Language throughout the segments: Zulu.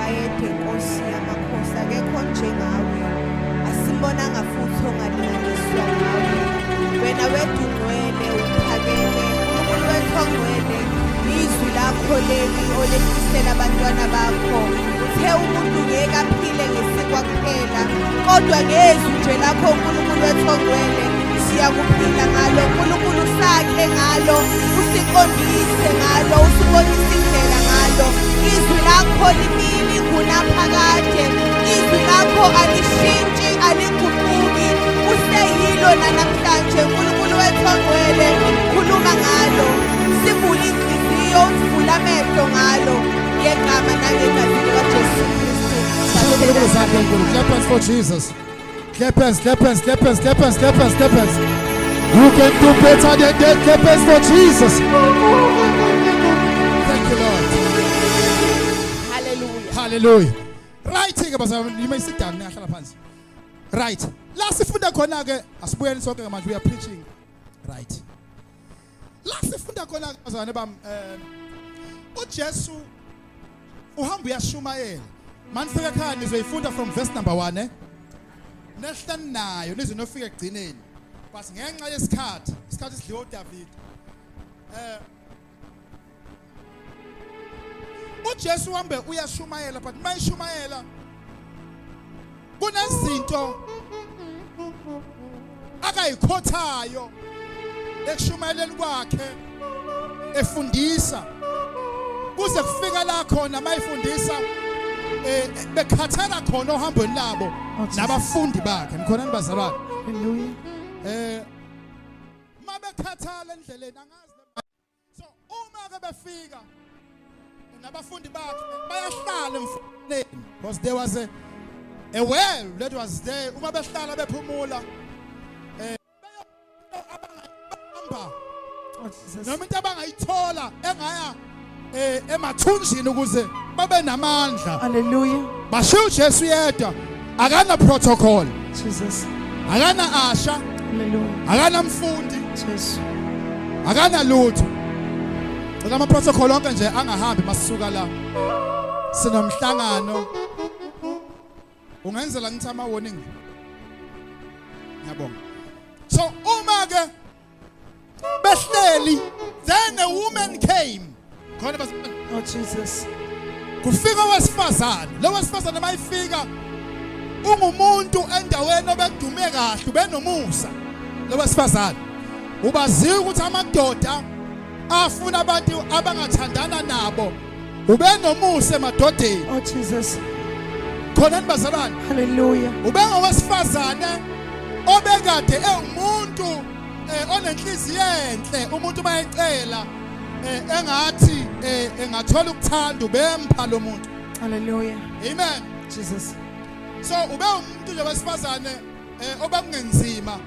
Bayede Nkosi yamakhosi akekho njengawe asimbonanga futhi ongalinganiswa nawe wena wedwa ungcwele uphakeme uNkulunkulu wethu ongcwele izwi lakho leli olehlisela abantwana bakho uthe umuntu ngeke aphile ngesinkwa kuphela kodwa ngezwi nje lakho uNkulunkulu wethu ongcwele siyakuphila ngalo uNkulunkulu sakhe ngalo usiqondise ngalo usibonise indlela ngalo izwi lakho limili ngunaphakade izwi lakho alishintshi aliguquki useyilo nanamhlanje uNkulunkulu wethu ongcwele khuluma ngalo sivule inhliziyo usivule amehlo ngalo ngegama nangegazi likaJesu Kristu. Clap hands for Jesus. Clap hands, clap hands, clap hands, clap hands, clap hands, clap hands. You can do better than that. Clap hands for Jesus. Thank you, Lord. Hallelujah. Hallelujah. Right ke bazalwane, you may sit down niyahlala phansi. Right. La sifunda khona ke asibuyeni sonke manje we are preaching. Right. La sifunda khona ke bazalwane bami eh uJesu uhamba uyashumayela. Manifika ekhaya nizoyifunda from verse number 1 eh. Nehla nayo nize nofika ekugcineni. But ngenxa yesikhathi, isikhathi sidliwa uDavid. Eh uJesu uhambe uyashumayela but mayishumayela kunezinto akayikhothayo ekushumayeleni kwakhe efundisa kuze kufika la khona mayifundisa eh bekhathala khona ohambweni labo Oh, Jesus. nabafundi bakhe nikhona nibazalwane Hallelujah. eh mabekhathala endleleni angazi so uma ke befika nabafundi bakhe bayahlala emfuleni because there was a well that was there uma behlala bephumula eh abangayibamba Oh, Jesus. noma into abangayithola engaya eh emathunjini ukuze babe namandla Hallelujah. bashiya uJesu yedwa akana protocol Jesus. akana asha Hallelujah. akana mfundi Jesus. akana lutho cela ama protocol onke nje angahambi masisuka la sinomhlangano ungenzela ngithi ama warning ngiyabonga so uma ke behleli then a woman came khona bas Oh Jesus. Kufika owesifazane lo wesifazane mayifika ungumuntu endaweni obedume kahle ubenomusa lo wesifazane ubaziwa ukuthi amadoda afuna abantu abangathandana nabo ubenomusa emadodeni Oh Jesus. Khona nibazalwane. Hallelujah. Ubengowesifazane obekade ewumuntu eh, onenhliziyo enhle umuntu mayecela eh, engathi eh, engathola ukuthanda ubempha lo muntu. Hallelujah. Amen. Jesus. So ube umuntu nje wesifazane eh obekungenzima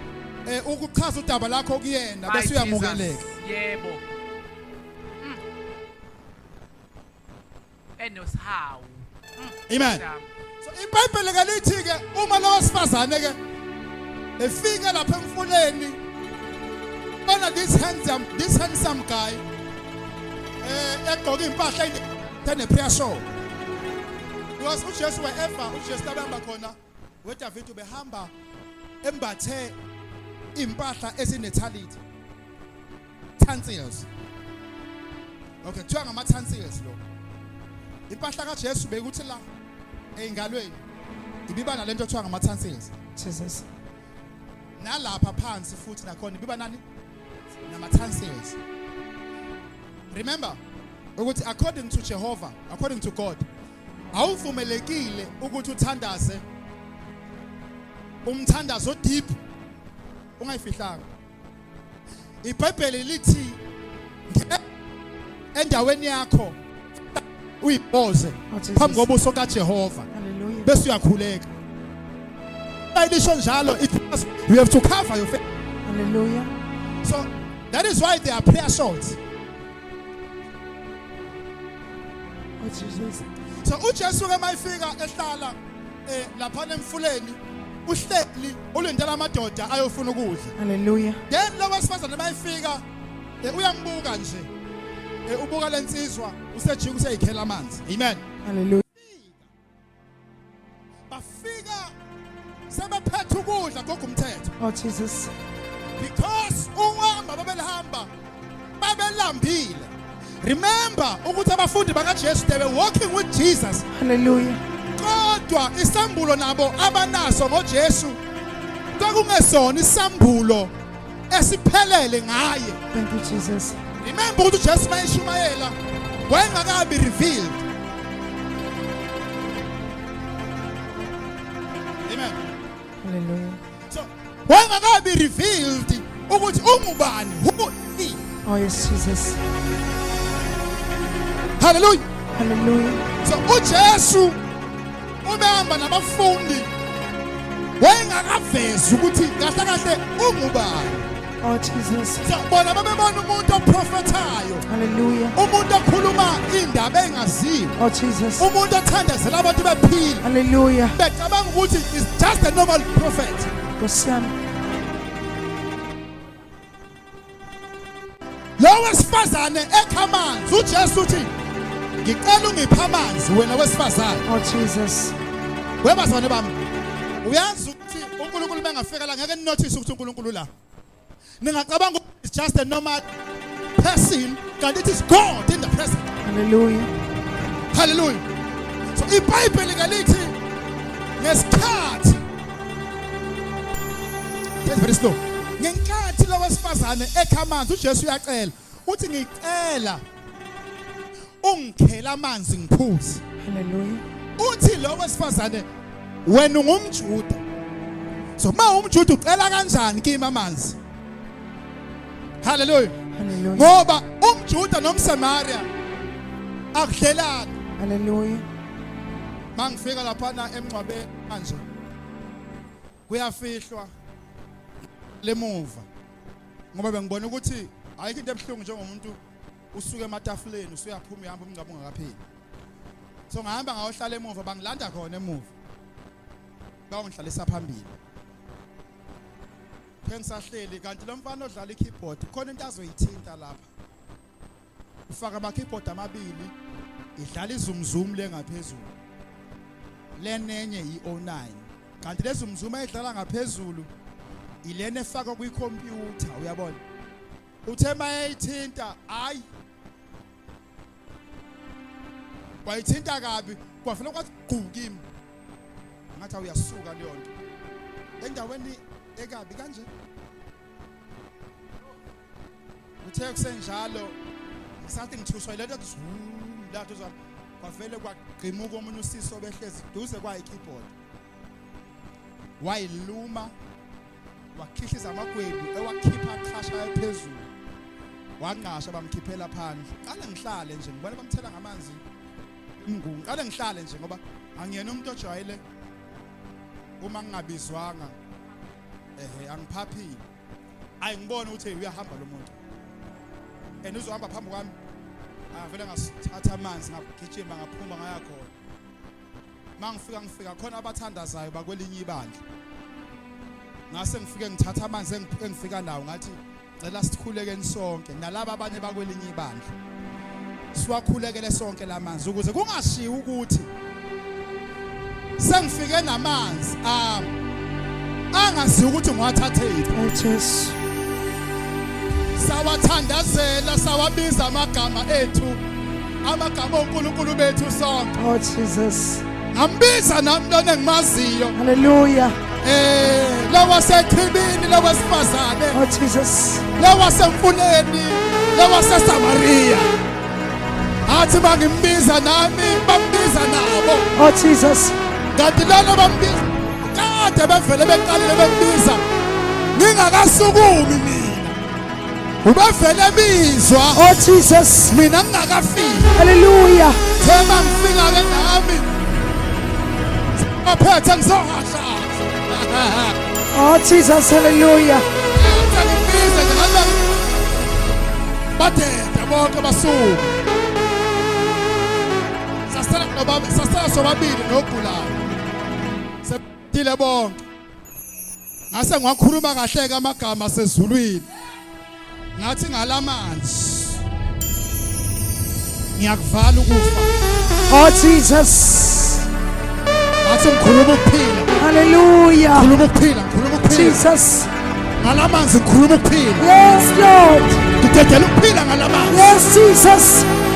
eh ukuchaza udaba lakho kuyena bese uyamukeleka. Yebo. Enosihawu. Amen. So iBhayibheli ke lithi ke uma lo wesifazane ke efika lapha emfuleni bona this handsome guy eh egqoka impahla ene prayer shawl. Because uJesu wherever uJesu labamba khona weDavid ubehamba embathe impahla ezinethaliti. Tansils. Okay, kuthiwa ngama tansils lo. Impahla kaJesu bekuthi la eingalweni ibiba nalento kuthiwa ngama tansils. Jesus. Nalapha phansi futhi nakhona ibiba nani? Nama tansils. Remember ukuthi according to Jehovah, according to God, awuvumelekile ukuthi uthandaze umthandazo deep ungayifihlanga. iBhayibheli lithi endaweni yakho uyiboze Oh, phambi kobuso kaJehova Hallelujah. bese uyakhuleka ayilisho njalo it you have to cover your face Hallelujah. so that is why there are prayer shawls Oh Jesus. so uJesu ke mayifika ehlala eh lapha emfuleni uhleli ulindela amadoda ayofuna ukudla Hallelujah. then lo wesifazane mayifika eh, uyambuka nje eh, ubuka lensizwa usejika useyikhela amanzi amen Hallelujah. Oh Jesus. Because uhamba babelihamba babelambile. Remember ukuthi abafundi bakaJesu they were walking with Jesus. Hallelujah. Kodwa isambulo nabo abanaso ngoJesu kwakungesona isambulo esiphelele ngaye. Thank you Jesus. Remember ukuthi uJesu mayeshumayela wayengakabi revealed. Amen. Hallelujah. So wayengakabi revealed ukuthi ungubani who he. Oh yes Jesus. Hallelujah. Hallelujah. So uJesu ubehamba nabafundi wayengakavezi ukuthi kahle kahle ungubani. Oh Jesus. So bona babebona umuntu oprofethayo. Hallelujah. Umuntu okhuluma indaba engaziwa. Oh Jesus. Umuntu othandazela abantu bephila. Hallelujah. Becabanga ukuthi is just a normal prophet. Nkosi yami. Lo wesifazane ekha amanzi uJesu uthi ngicela ungiphe amanzi wena wesifazane. Oh Jesus. Webazwane bami. Uyazi ukuthi uNkulunkulu mengafika la ngeke ninotice ukuthi uNkulunkulu la. Ningacabanga ukuthi it's just a normal person kanti it is God in the present. Hallelujah. Hallelujah. So iBhayibheli ke lithi ngesikhathi Take very slow. Ngenkathi lo wesifazane ekha amanzi uJesu uyacela uthi ngicela ungikhela amanzi ngiphuze. Hallelujah. Uthi lo wesifazane wena ungumJuda. So ma umJuda ucela kanjani kimi amanzi? Hallelujah. Hallelujah. Ngoba umJuda nomSamaria akudlelani. Hallelujah. Mangifika laphana emngcwabeni manje kuyafihlwa lemuva ngoba bengibona ukuthi ayikho into ebuhlungu njengomuntu usuke ematafuleni usuyaphuma uyahamba umngcwabo ungakapheli. So ngahamba ngayohlala emuva bangilanda khona emuva. Bawungihlalisa phambili. Phengisahleli kanti lo mfana odlala i-keyboard khona into azoyithinta lapha. Ufaka ama keyboard amabili idlala izumzum lengaphezulu. Lenenye i-09. Kanti lezumzum ayidlala ngaphezulu ilena efakwa kwi-computer uyabona. Uthe mayeyithinta hayi wayithinta kabi kwafuna kwathi gqu kimi. Ngathi awuyasuka leyo nto. Endaweni ekabi kanje. Uthe kusenjalo ngisathi ngithuswa yilento zoom la duze kwavele kwagqimuka omunye usisi obehlezi duze kwayi keyboard. Wayiluma wakhihliza amagwebu ewakhipha aqhasha phezulu. Wanqasha bamkhiphela phandle. Qale ngihlale nje ngibona bamthela ngamanzi imngungu. Qale ngihlale nje ngoba angiyena umuntu ojwayele uma ngingabizwanga ehe angiphaphile. Ayi ngibona ukuthi uyahamba lo muntu. And uzohamba phambi kwami. Avele ngasithatha amanzi ngagijima ngaphuma ngaya khona. Mangifika ngifika khona abathandazayo bakwelinye ibandla. Ngase ngifike ngithatha amanzi engifika nawo ngathi cela sikhulekeni sonke nalaba abanye bakwelinye ibandla. Siwakhulekele sonke lamanzi ukuze kungashiyi ukuthi sengifike namanzi ami angazi ukuthi ngiwathathephi. Oh Jesu. Sawathandazela sawabiza amagama ethu amagama oNkulunkulu bethu sonke. Oh Jesus. Ngambiza nami lona engimaziyo. Hallelujah. Eh lawa sechibini lawa sifazane. Oh Jesus. Lawa semfuleni lawa seSamaria. Athi bangimbiza nami bambiza nabo. Oh Jesus. Kanti lona bambiza kade bevele beqalile bembiza ngingakasukumi mina. Ubevele bizwa. Oh Jesus. Mina ngingakafiki. Hallelujah. Thema ngifika ke nami. Aphethe ngizohasha. Oh Jesus, hallelujah. Ngimbiza nje ngabe badede bonke basuka. Sasala nobaba sasala sobabili nogulayo. Sebile bonke. Ngase ngiwakhuluma kahle ke amagama asezulwini. Ngathi ngalamanzi ngiyakuvala ukufa. Oh Jesus. Ngathi ngikhuluma ukuphila. Hallelujah. Ngikhuluma ukuphila, ngikhuluma ukuphila. Jesus. Ngalamanzi ngikhuluma ukuphila. Yes, Lord. Ngidedela ukuphila ngalamanzi. Yes, Jesus.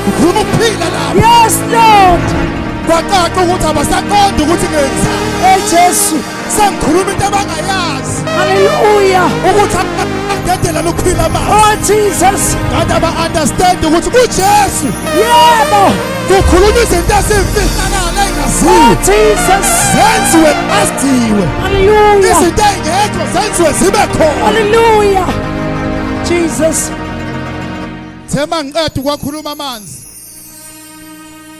Ngikhuluma ukuphila lapha. Yes, Lord. Kwacaca ukuthi abasaqondi ukuthi ngenzani. Hey, Jesu. Sengikhuluma into abangayazi. Hallelujah. Ukuthi akudedela lokuphila amanzi. Oh, Jesus. Kanti aba-understand ukuthi kuJesu Yebo. kukhuluma izinto ezimfihlakala engaziwe. Oh, Jesus. Zenziwe aziwe. Hallelujah. Izinto ey'ngekho zenziwe zibe khona. Hallelujah. Jesus. Thema ngiqeda ukwakhuluma amanzi.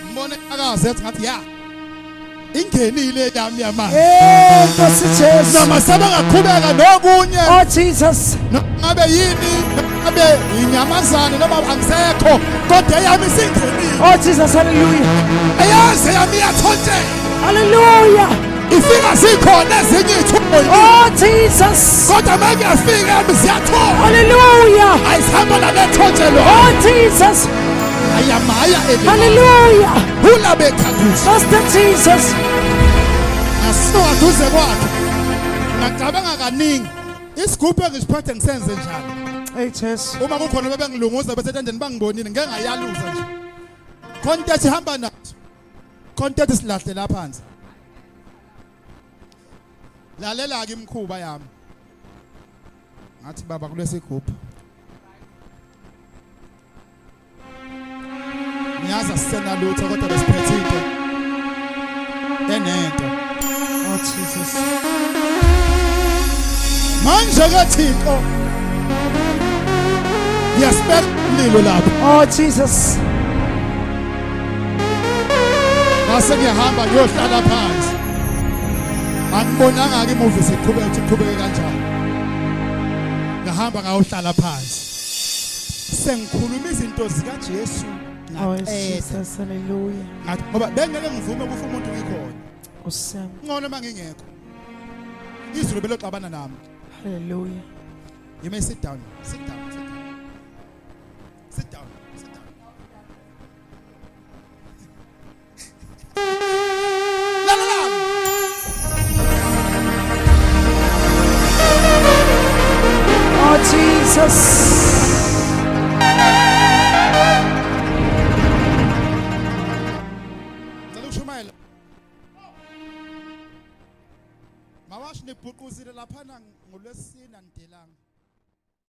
Ngibone akaze ethi ngathi ya. Ingenile yami yamanzi. Hey, Nkosi Jesu. Noma sebengaqhubeka nokunye. Oh Jesus. Ngabe yini? Ngabe inyamazane noma angisekho kodwa eyami isingenile. Oh Jesus, hallelujah. Eyazi eyami iyathontshela. Hallelujah. Ifika zikhona ezinye iy'thungo. Oh Jesus. Kodwa uma kuyafika yami ziyathola. Hallelujah. Ayisihamba nalethontshelwa. Oh Jesus. Ayamaya eli. Hallelujah. Hula bekhadusa. Master Jesus. Ngasuka duze kwakhe. Ngacabanga kaningi. Isigubhu engisiphethe ngisenze njani? Hey Jesu. Uma kukhona bebengilunguza bese etendeni bangibonile ngeke ngayaluza nje. Khona into ethi hamba naso. Khona into ethi silahle la phansi. Lalela ke imikhuba yami. Ngathi baba kulesigubhu. Ngiyazi asisena lutho kodwa besiphethe into enento. Oh Jesus. Manje ke Thixo ngiyasibeka umlilo lapho. Oh Jesus. Ngase ngiyahamba ngiyohlala phansi. Angibonanga ke imovie siqhubeka ukuthi iqhubeke kanjani. Ngahamba ngayohlala phansi. Sengikhuluma izinto zikaJesu Oh ngaqeda. Jesus, hallelujah. Ngathi ngoba bengeke ngivume kufa umuntu ngikhona. Nkosi yami. Ngcono uma ngingekho. Izulu beloxabana nami. Hallelujah. You may sit down. Sit down. Sit down. Sit down. Sit down. Lalela. Oh Jesus. Ngicela ukushumayela. Mawashi nibhuquzile laphana ngolwesine.